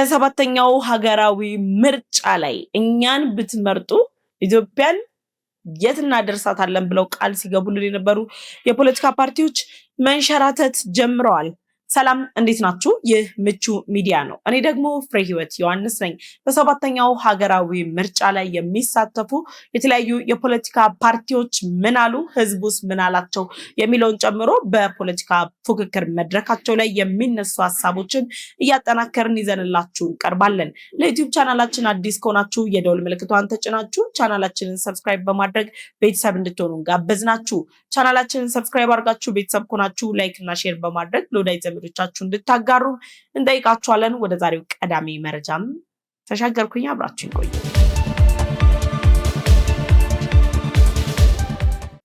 በሰባተኛው ሀገራዊ ምርጫ ላይ እኛን ብትመርጡ ኢትዮጵያን የት እናደርሳታለን ብለው ቃል ሲገቡልን የነበሩ የፖለቲካ ፓርቲዎች መንሸራተት ጀምረዋል። ሰላም፣ እንዴት ናችሁ? ይህ ምቹ ሚዲያ ነው። እኔ ደግሞ ፍሬ ህይወት ዮሐንስ ነኝ። በሰባተኛው ሀገራዊ ምርጫ ላይ የሚሳተፉ የተለያዩ የፖለቲካ ፓርቲዎች ምን አሉ፣ ህዝቡስ ምን አላቸው የሚለውን ጨምሮ በፖለቲካ ፉክክር መድረካቸው ላይ የሚነሱ ሀሳቦችን እያጠናከርን ይዘንላችሁ እንቀርባለን። ለዩቲዩብ ቻናላችን አዲስ ከሆናችሁ የደውል ምልክቷን ተጭናችሁ ቻናላችንን subscribe በማድረግ ቤተሰብ እንድትሆኑ ጋበዝናችሁ። ቻናላችንን subscribe አድርጋችሁ ቤተሰብ ከሆናችሁ like እና share በማድረግ ለወዳጅ ዘመዶቻችሁ እንድታጋሩ እንጠይቃችኋለን። ወደ ዛሬው ቀዳሚ መረጃም ተሻገርኩኝ። አብራችሁ ይቆዩ።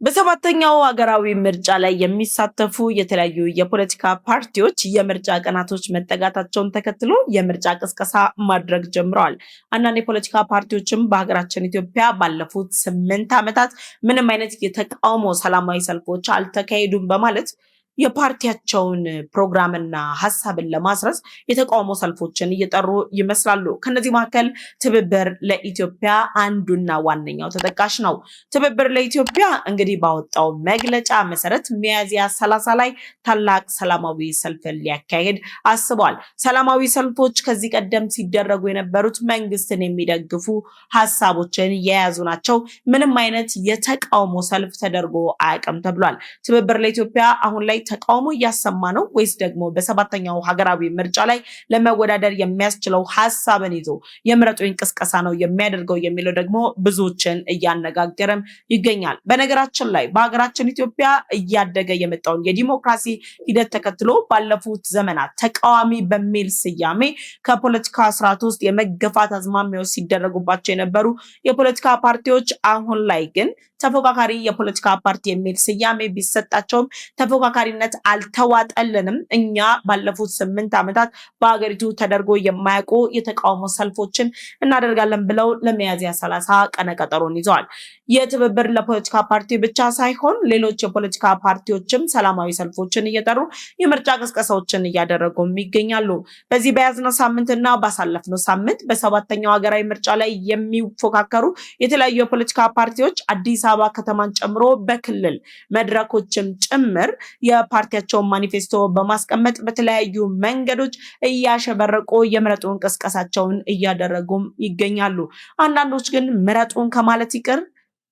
በሰባተኛው ሀገራዊ ምርጫ ላይ የሚሳተፉ የተለያዩ የፖለቲካ ፓርቲዎች የምርጫ ቀናቶች መጠጋታቸውን ተከትሎ የምርጫ ቅስቀሳ ማድረግ ጀምረዋል። አንዳንድ የፖለቲካ ፓርቲዎችም በሀገራችን ኢትዮጵያ ባለፉት 8 ዓመታት ምንም አይነት የተቃውሞ ሰላማዊ ሰልፎች አልተካሄዱም በማለት የፓርቲያቸውን ፕሮግራምና ሀሳብን ለማስረጽ የተቃውሞ ሰልፎችን እየጠሩ ይመስላሉ። ከነዚህ መካከል ትብብር ለኢትዮጵያ አንዱና ዋነኛው ተጠቃሽ ነው። ትብብር ለኢትዮጵያ እንግዲህ ባወጣው መግለጫ መሰረት ሚያዝያ 30 ላይ ታላቅ ሰላማዊ ሰልፍን ሊያካሄድ አስቧል። ሰላማዊ ሰልፎች ከዚህ ቀደም ሲደረጉ የነበሩት መንግስትን የሚደግፉ ሀሳቦችን የያዙ ናቸው። ምንም አይነት የተቃውሞ ሰልፍ ተደርጎ አያውቅም ተብሏል። ትብብር ለኢትዮጵያ አሁን ላይ ተቃውሞ እያሰማ ነው ወይስ ደግሞ በሰባተኛው ሀገራዊ ምርጫ ላይ ለመወዳደር የሚያስችለው ሀሳብን ይዞ የምረጡኝ ቅስቀሳ ነው የሚያደርገው የሚለው ደግሞ ብዙዎችን እያነጋገረም ይገኛል። በነገራችን ላይ በሀገራችን ኢትዮጵያ እያደገ የመጣውን የዲሞክራሲ ሂደት ተከትሎ ባለፉት ዘመናት ተቃዋሚ በሚል ስያሜ ከፖለቲካ ስርዓት ውስጥ የመገፋት አዝማሚያዎች ሲደረጉባቸው የነበሩ የፖለቲካ ፓርቲዎች አሁን ላይ ግን ተፎካካሪ የፖለቲካ ፓርቲ የሚል ስያሜ ቢሰጣቸውም ተፎካካሪነት አልተዋጠልንም፣ እኛ ባለፉት 8 ዓመታት በሀገሪቱ ተደርጎ የማያውቁ የተቃውሞ ሰልፎችን እናደርጋለን ብለው ለሚያዝያ 30 ቀነ ቀጠሮን ይዘዋል። የትብብር ለፖለቲካ ፓርቲ ብቻ ሳይሆን ሌሎች የፖለቲካ ፓርቲዎችም ሰላማዊ ሰልፎችን እየጠሩ የምርጫ ቅስቀሳዎችን እያደረጉም ይገኛሉ። በዚህ በያዝነው ሳምንትና ባሳለፍነው ሳምንት በሰባተኛው ሀገራዊ ምርጫ ላይ የሚፎካከሩ የተለያዩ የፖለቲካ ፓርቲዎች አዲስ አበባ ከተማን ጨምሮ በክልል መድረኮችም ጭምር የፓርቲያቸውን ማኒፌስቶ በማስቀመጥ በተለያዩ መንገዶች እያሸበረቁ የምረጡን ቅስቀሳቸውን እያደረጉም ይገኛሉ። አንዳንዶች ግን ምረጡን ከማለት ይቅር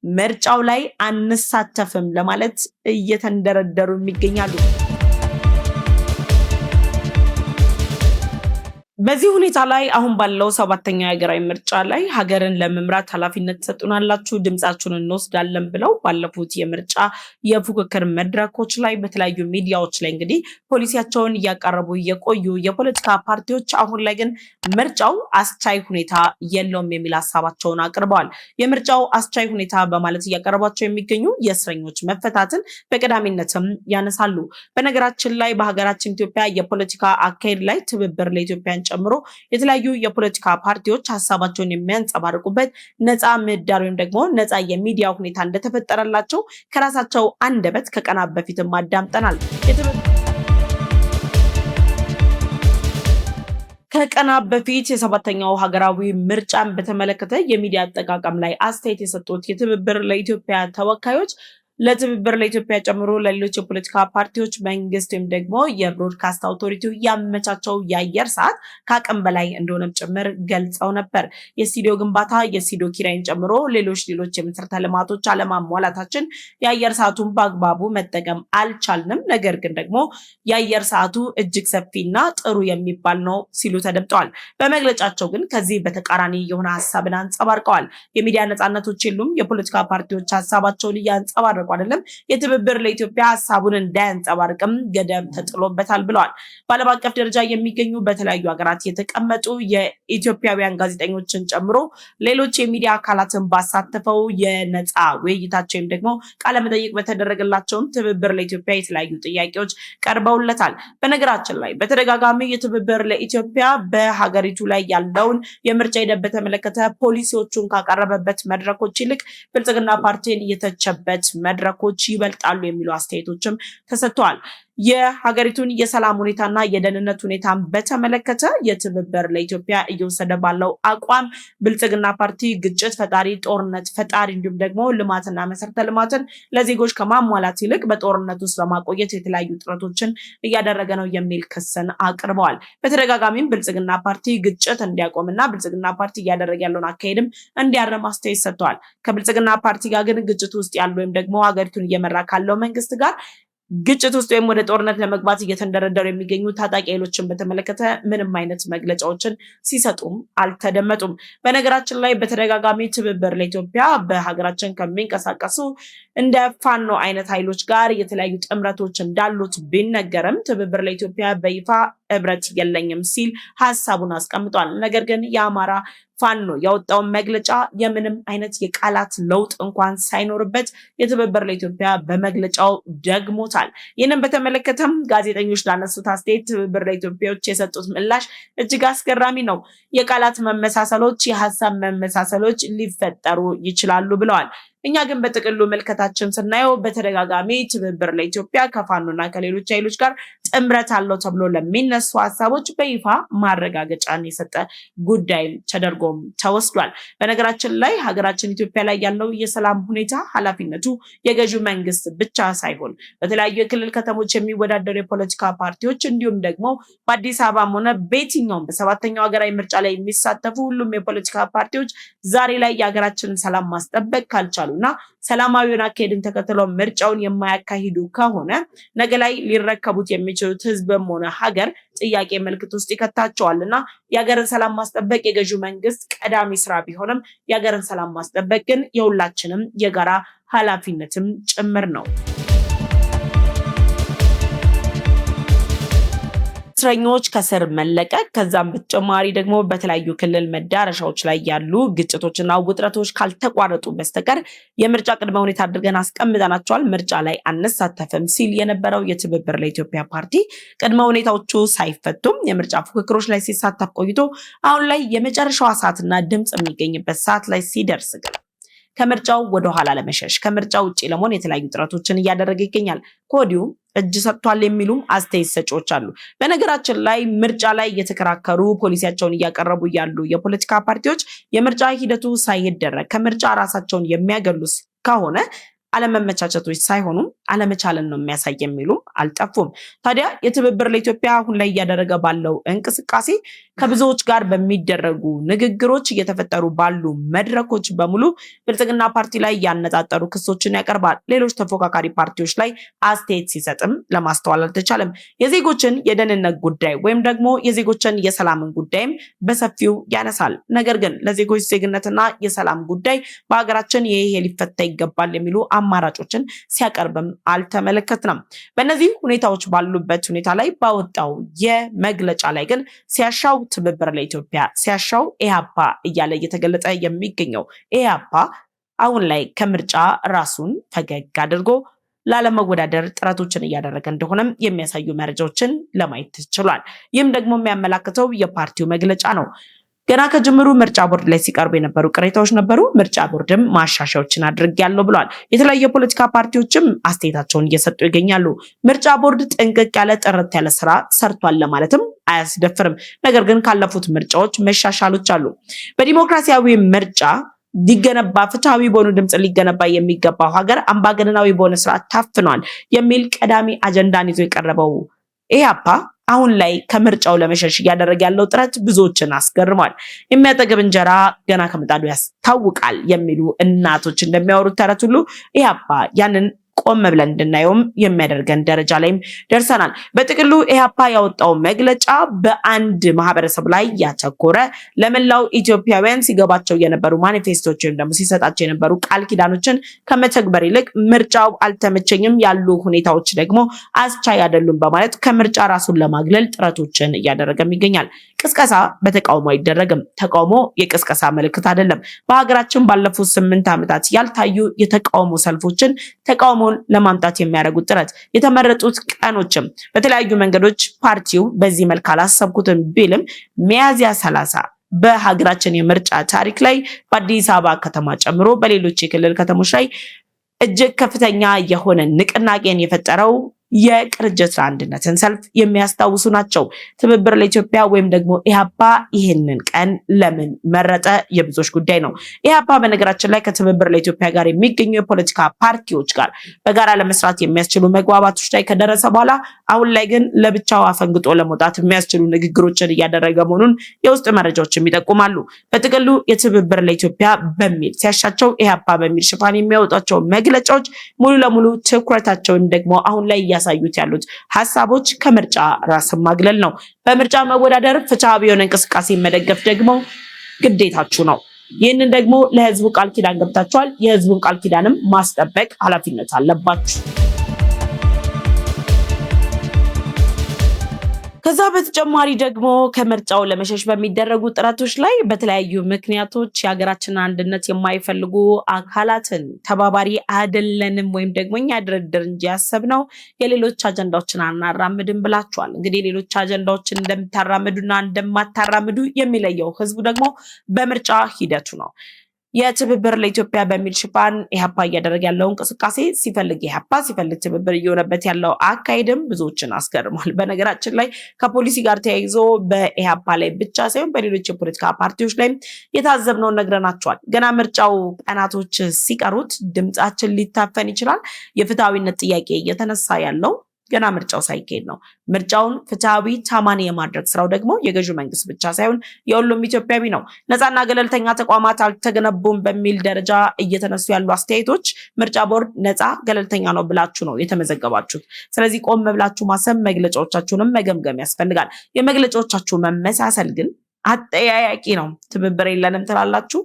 ምርጫው ላይ አንሳተፍም ለማለት እየተንደረደሩ ይገኛሉ። በዚህ ሁኔታ ላይ አሁን ባለው ሰባተኛው የሀገራዊ ምርጫ ላይ ሀገርን ለመምራት ኃላፊነት ትሰጡናላችሁ፣ ድምጻችሁን እንወስዳለን ብለው ባለፉት የምርጫ የፉክክር መድረኮች ላይ በተለያዩ ሚዲያዎች ላይ እንግዲህ ፖሊሲያቸውን እያቀረቡ የቆዩ የፖለቲካ ፓርቲዎች አሁን ላይ ግን ምርጫው አስቻይ ሁኔታ የለውም የሚል ሀሳባቸውን አቅርበዋል። የምርጫው አስቻይ ሁኔታ በማለት እያቀረቧቸው የሚገኙ የእስረኞች መፈታትን በቀዳሚነትም ያነሳሉ። በነገራችን ላይ በሀገራችን ኢትዮጵያ የፖለቲካ አካሄድ ላይ ትብብር ለኢትዮጵያን ጨምሮ የተለያዩ የፖለቲካ ፓርቲዎች ሀሳባቸውን የሚያንጸባርቁበት ነፃ ምህዳር ወይም ደግሞ ነፃ የሚዲያ ሁኔታ እንደተፈጠረላቸው ከራሳቸው አንደበት ከቀናት በፊትም አዳምጠናል። ከቀናት በፊት የሰባተኛው ሀገራዊ ምርጫን በተመለከተ የሚዲያ አጠቃቀም ላይ አስተያየት የሰጡት የትብብር ለኢትዮጵያ ተወካዮች ለትብብር ለኢትዮጵያ ጨምሮ ለሌሎች የፖለቲካ ፓርቲዎች መንግስት ወይም ደግሞ የብሮድካስት አውቶሪቲው ያመቻቸው የአየር ሰዓት ከአቅም በላይ እንደሆነም ጭምር ገልጸው ነበር። የስቱዲዮ ግንባታ፣ የስቱዲዮ ኪራይን ጨምሮ ሌሎች የመሰረተ ልማቶች አለማሟላታችን የአየር ሰዓቱን በአግባቡ መጠቀም አልቻልንም፣ ነገር ግን ደግሞ የአየር ሰዓቱ እጅግ ሰፊና ጥሩ የሚባል ነው ሲሉ ተደምጠዋል። በመግለጫቸው ግን ከዚህ በተቃራኒ የሆነ ሀሳብን አንጸባርቀዋል። የሚዲያ ነፃነቶች የሉም፣ የፖለቲካ ፓርቲዎች ሀሳባቸውን እያንጸባረቁ አይደለም፣ የትብብር ለኢትዮጵያ ሀሳቡን እንዳያንጸባርቅም ገደብ ተጥሎበታል ብለዋል። በዓለም አቀፍ ደረጃ የሚገኙ በተለያዩ ሀገራት የተቀመጡ የኢትዮጵያውያን ጋዜጠኞችን ጨምሮ ሌሎች የሚዲያ አካላትን ባሳተፈው የነፃ ውይይታቸው ወይም ደግሞ ቃለመጠይቅ በተደረገላቸውም ትብብር ለኢትዮጵያ የተለያዩ ጥያቄዎች ቀርበውለታል። በነገራችን ላይ በተደጋጋሚ የትብብር ለኢትዮጵያ በሀገሪቱ ላይ ያለውን የምርጫ ሂደት በተመለከተ ፖሊሲዎቹን ካቀረበበት መድረኮች ይልቅ ብልጽግና ፓርቲን የተቸበት መድረኮች ይበልጣሉ የሚሉ አስተያየቶችም ተሰጥተዋል። የሀገሪቱን የሰላም ሁኔታና የደህንነት ሁኔታን በተመለከተ የትብብር ለኢትዮጵያ እየወሰደ ባለው አቋም ብልጽግና ፓርቲ ግጭት ፈጣሪ፣ ጦርነት ፈጣሪ እንዲሁም ደግሞ ልማትና መሰረተ ልማትን ለዜጎች ከማሟላት ይልቅ በጦርነት ውስጥ ለማቆየት የተለያዩ ጥረቶችን እያደረገ ነው የሚል ክስን አቅርበዋል። በተደጋጋሚም ብልጽግና ፓርቲ ግጭት እንዲያቆምና ብልጽግና ፓርቲ እያደረገ ያለውን አካሄድም እንዲያርም አስተያየት ሰጥተዋል። ከብልጽግና ፓርቲ ጋር ግን ግጭት ውስጥ ያሉ ወይም ደግሞ ሀገሪቱን እየመራ ካለው መንግስት ጋር ግጭት ውስጥ ወይም ወደ ጦርነት ለመግባት እየተንደረደሩ የሚገኙ ታጣቂ ኃይሎችን በተመለከተ ምንም አይነት መግለጫዎችን ሲሰጡም አልተደመጡም። በነገራችን ላይ በተደጋጋሚ ትብብር ለኢትዮጵያ በሀገራችን ከሚንቀሳቀሱ እንደ ፋኖ አይነት ኃይሎች ጋር የተለያዩ ጥምረቶች እንዳሉት ቢነገርም ትብብር ለኢትዮጵያ በይፋ ህብረት የለኝም ሲል ሀሳቡን አስቀምጧል። ነገር ግን የአማራ ፋኖ ያወጣውን መግለጫ የምንም አይነት የቃላት ለውጥ እንኳን ሳይኖርበት የትብብር ለኢትዮጵያ በመግለጫው ደግሞታል። ይህንን በተመለከተም ጋዜጠኞች ላነሱት አስተያየት ትብብር ለኢትዮጵያዎች የሰጡት ምላሽ እጅግ አስገራሚ ነው። የቃላት መመሳሰሎች፣ የሀሳብ መመሳሰሎች ሊፈጠሩ ይችላሉ ብለዋል። እኛ ግን በጥቅሉ ምልከታችን ስናየው በተደጋጋሚ ትብብር ለኢትዮጵያ ከፋኖና ከሌሎች ኃይሎች ጋር ጥምረት አለው ተብሎ ለሚነሱ ሀሳቦች በይፋ ማረጋገጫን የሰጠ ጉዳይ ተደርጎም ተወስዷል። በነገራችን ላይ ሀገራችን ኢትዮጵያ ላይ ያለው የሰላም ሁኔታ ኃላፊነቱ የገዢው መንግስት ብቻ ሳይሆን በተለያዩ የክልል ከተሞች የሚወዳደሩ የፖለቲካ ፓርቲዎች እንዲሁም ደግሞ በአዲስ አበባም ሆነ በየትኛውም በሰባተኛው ሀገራዊ ምርጫ ላይ የሚሳተፉ ሁሉም የፖለቲካ ፓርቲዎች ዛሬ ላይ የሀገራችንን ሰላም ማስጠበቅ ካልቻሉ እና ሰላማዊውን አካሄድን ተከትለው ምርጫውን የማያካሂዱ ከሆነ ነገ ላይ ሊረከቡት የሚችሉት ህዝብም ሆነ ሀገር ጥያቄ ምልክት ውስጥ ይከታቸዋል እና የሀገርን ሰላም ማስጠበቅ የገዢው መንግስት ቀዳሚ ስራ ቢሆንም የሀገርን ሰላም ማስጠበቅ ግን የሁላችንም የጋራ ኃላፊነትም ጭምር ነው። እስረኞች ከስር መለቀቅ ከዛም በተጨማሪ ደግሞ በተለያዩ ክልል መዳረሻዎች ላይ ያሉ ግጭቶችና ውጥረቶች ካልተቋረጡ በስተቀር የምርጫ ቅድመ ሁኔታ አድርገን አስቀምጠናቸዋል፣ ምርጫ ላይ አንሳተፍም ሲል የነበረው የትብብር ለኢትዮጵያ ፓርቲ ቅድመ ሁኔታዎቹ ሳይፈቱም የምርጫ ፉክክሮች ላይ ሲሳተፍ ቆይቶ አሁን ላይ የመጨረሻዋ ሰዓትና ድምፅ የሚገኝበት ሰዓት ላይ ሲደርስ ግን ከምርጫው ወደኋላ ለመሸሽ ከምርጫው ውጭ ለመሆን የተለያዩ ጥረቶችን እያደረገ ይገኛል። ከወዲሁም እጅ ሰጥቷል የሚሉም አስተያየት ሰጪዎች አሉ። በነገራችን ላይ ምርጫ ላይ እየተከራከሩ ፖሊሲያቸውን እያቀረቡ ያሉ የፖለቲካ ፓርቲዎች የምርጫ ሂደቱ ሳይደረግ ከምርጫ ራሳቸውን የሚያገሉ ከሆነ አለመመቻቸቶች ሳይሆኑም አለመቻልን ነው የሚያሳይ የሚሉም አልጠፉም። ታዲያ የትብብር ለኢትዮጵያ አሁን ላይ እያደረገ ባለው እንቅስቃሴ ከብዙዎች ጋር በሚደረጉ ንግግሮች እየተፈጠሩ ባሉ መድረኮች በሙሉ ብልጽግና ፓርቲ ላይ ያነጣጠሩ ክሶችን ያቀርባል። ሌሎች ተፎካካሪ ፓርቲዎች ላይ አስተያየት ሲሰጥም ለማስተዋል አልተቻለም። የዜጎችን የደህንነት ጉዳይ ወይም ደግሞ የዜጎችን የሰላምን ጉዳይም በሰፊው ያነሳል። ነገር ግን ለዜጎች ዜግነትና የሰላም ጉዳይ በሀገራችን ይሄ ሊፈታ ይገባል የሚሉ አማራጮችን ሲያቀርብም አልተመለከትንም። በእነዚህ ሁኔታዎች ባሉበት ሁኔታ ላይ ባወጣው የመግለጫ ላይ ግን ሲያሻው ትብብር ለኢትዮጵያ ሲያሻው ኢህአፓ እያለ እየተገለጸ የሚገኘው ኢህአፓ አሁን ላይ ከምርጫ ራሱን ፈገግ አድርጎ ላለመወዳደር ጥረቶችን እያደረገ እንደሆነም የሚያሳዩ መረጃዎችን ለማየት ችሏል። ይህም ደግሞ የሚያመላክተው የፓርቲው መግለጫ ነው። ገና ከጅምሩ ምርጫ ቦርድ ላይ ሲቀርቡ የነበሩ ቅሬታዎች ነበሩ። ምርጫ ቦርድም ማሻሻያዎችን አድርጌያለሁ ብሏል። የተለያዩ የፖለቲካ ፓርቲዎችም አስተያየታቸውን እየሰጡ ይገኛሉ። ምርጫ ቦርድ ጥንቅቅ ያለ ጥርት ያለ ስራ ሰርቷል ለማለትም አያስደፍርም። ነገር ግን ካለፉት ምርጫዎች መሻሻሎች አሉ። በዲሞክራሲያዊ ምርጫ ሊገነባ ፍትሐዊ በሆኑ ድምፅ ሊገነባ የሚገባው ሀገር አምባገነናዊ በሆነ ስርዓት ታፍኗል የሚል ቀዳሚ አጀንዳን ይዞ የቀረበው ኢህአፓ አሁን ላይ ከምርጫው ለመሸሽ እያደረገ ያለው ጥረት ብዙዎችን አስገርሟል። የሚያጠግብ እንጀራ ገና ከምጣዱ ያስታውቃል የሚሉ እናቶች እንደሚያወሩት ተረት ሁሉ ኢህአፓ ያንን ቆም ብለን እንድናየውም የሚያደርገን ደረጃ ላይም ደርሰናል። በጥቅሉ ኢህአፓ ያወጣው መግለጫ በአንድ ማህበረሰብ ላይ ያተኮረ ለመላው ኢትዮጵያውያን ሲገባቸው የነበሩ ማኒፌስቶች ወይም ደግሞ ሲሰጣቸው የነበሩ ቃል ኪዳኖችን ከመተግበር ይልቅ ምርጫው አልተመቸኝም ያሉ ሁኔታዎች ደግሞ አስቻይ አይደሉም በማለት ከምርጫ ራሱን ለማግለል ጥረቶችን እያደረገም ይገኛል። ቅስቀሳ በተቃውሞ አይደረግም። ተቃውሞ የቅስቀሳ ምልክት አይደለም። በሀገራችን ባለፉት 8 ዓመታት ያልታዩ የተቃውሞ ሰልፎችን ተቃውሞን ለማምጣት የሚያደርጉት ጥረት የተመረጡት ቀኖችም በተለያዩ መንገዶች ፓርቲው በዚህ መልክ አላሰብኩትም ቢልም ሚያዝያ 30 በሀገራችን የምርጫ ታሪክ ላይ በአዲስ አበባ ከተማ ጨምሮ በሌሎች የክልል ከተሞች ላይ እጅግ ከፍተኛ የሆነ ንቅናቄን የፈጠረው የቅንጅት ለአንድነትን ሰልፍ የሚያስታውሱ ናቸው። ትብብር ለኢትዮጵያ ወይም ደግሞ ኢህአፓ ይህንን ቀን ለምን መረጠ? የብዙዎች ጉዳይ ነው። ኢህአፓ በነገራችን ላይ ከትብብር ለኢትዮጵያ ጋር የሚገኙ የፖለቲካ ፓርቲዎች ጋር በጋራ ለመስራት የሚያስችሉ መግባባቶች ላይ ከደረሰ በኋላ አሁን ላይ ግን ለብቻው አፈንግጦ ለመውጣት የሚያስችሉ ንግግሮችን እያደረገ መሆኑን የውስጥ መረጃዎችም ይጠቁማሉ። በጥቅሉ የትብብር ለኢትዮጵያ በሚል ሲያሻቸው ኢህአፓ በሚል ሽፋን የሚያወጧቸው መግለጫዎች ሙሉ ለሙሉ ትኩረታቸውን ደግሞ አሁን ላይ እያሳዩት ያሉት ሀሳቦች ከምርጫ ራስን ማግለል ነው። በምርጫ መወዳደር ፍትሃዊ የሆነ እንቅስቃሴ መደገፍ ደግሞ ግዴታችሁ ነው። ይህንን ደግሞ ለህዝቡ ቃል ኪዳን ገብታችኋል። የህዝቡን ቃል ኪዳንም ማስጠበቅ ኃላፊነት አለባችሁ። ከዛ በተጨማሪ ደግሞ ከምርጫው ለመሸሽ በሚደረጉ ጥረቶች ላይ በተለያዩ ምክንያቶች የሀገራችንን አንድነት የማይፈልጉ አካላትን ተባባሪ አይደለንም ወይም ደግሞ እኛ ድርድር እንጂ ያሰብነው የሌሎች አጀንዳዎችን አናራምድም ብላችኋል። እንግዲህ ሌሎች አጀንዳዎችን እንደምታራምዱና እንደማታራምዱ የሚለየው ህዝቡ ደግሞ በምርጫ ሂደቱ ነው። የትብብር ለኢትዮጵያ በሚል ሽፋን ኢህአፓ እያደረገ ያለው እንቅስቃሴ ሲፈልግ ኢህአፓ ሲፈልግ ትብብር እየሆነበት ያለው አካሄድም ብዙዎችን አስገርሟል። በነገራችን ላይ ከፖሊሲ ጋር ተያይዞ በኢህአፓ ላይ ብቻ ሳይሆን በሌሎች የፖለቲካ ፓርቲዎች ላይም የታዘብነውን ነግረናቸዋል። ገና ምርጫው ቀናቶች ሲቀሩት ድምፃችን ሊታፈን ይችላል። የፍትሐዊነት ጥያቄ እየተነሳ ያለው ገና ምርጫው ሳይካሄድ ነው። ምርጫውን ፍትሐዊ፣ ታማኒ የማድረግ ስራው ደግሞ የገዢው መንግስት ብቻ ሳይሆን የሁሉም ኢትዮጵያዊ ነው። ነፃና ገለልተኛ ተቋማት አልተገነቡም በሚል ደረጃ እየተነሱ ያሉ አስተያየቶች ምርጫ ቦርድ ነፃ ገለልተኛ ነው ብላችሁ ነው የተመዘገባችሁት። ስለዚህ ቆም ብላችሁ ማሰብ፣ መግለጫዎቻችሁንም መገምገም ያስፈልጋል። የመግለጫዎቻችሁ መመሳሰል ግን አጠያያቂ ነው። ትብብር የለንም ትላላችሁ፣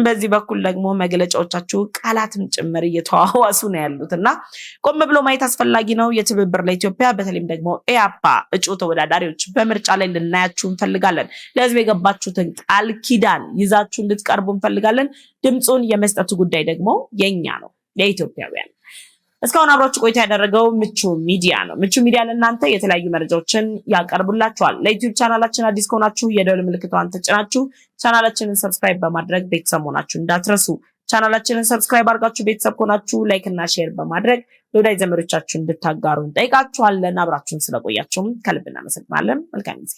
በዚህ በኩል ደግሞ መግለጫዎቻችሁ ቃላትም ጭምር እየተዋዋሱ ነው ያሉት እና ቆም ብሎ ማየት አስፈላጊ ነው። የትብብር ለኢትዮጵያ በተለይም ደግሞ ኢያፓ እጩ ተወዳዳሪዎች በምርጫ ላይ ልናያችሁ እንፈልጋለን። ለህዝብ የገባችሁትን ቃል ኪዳን ይዛችሁ እንድትቀርቡ እንፈልጋለን። ድምፁን የመስጠቱ ጉዳይ ደግሞ የኛ ነው፣ የኢትዮጵያውያን። እስካሁን አብሯችሁ ቆይታ ያደረገው ምቹ ሚዲያ ነው። ምቹ ሚዲያ ለእናንተ የተለያዩ መረጃዎችን ያቀርቡላችኋል። ለዩቲዩብ ቻናላችን አዲስ ከሆናችሁ የደወል ምልክቷን ተጭናችሁ ቻናላችንን subscribe በማድረግ ቤተሰብ መሆናችሁ እንዳትረሱ። ቻናላችንን subscribe አድርጋችሁ ቤተሰብ ከሆናችሁ like እና share በማድረግ ለወዳጅ ዘመዶቻችሁ እንድታጋሩ እንጠይቃችኋለን። አብራችሁን ስለቆያችሁም ከልብ እናመሰግናለን። መልካም ጊዜ።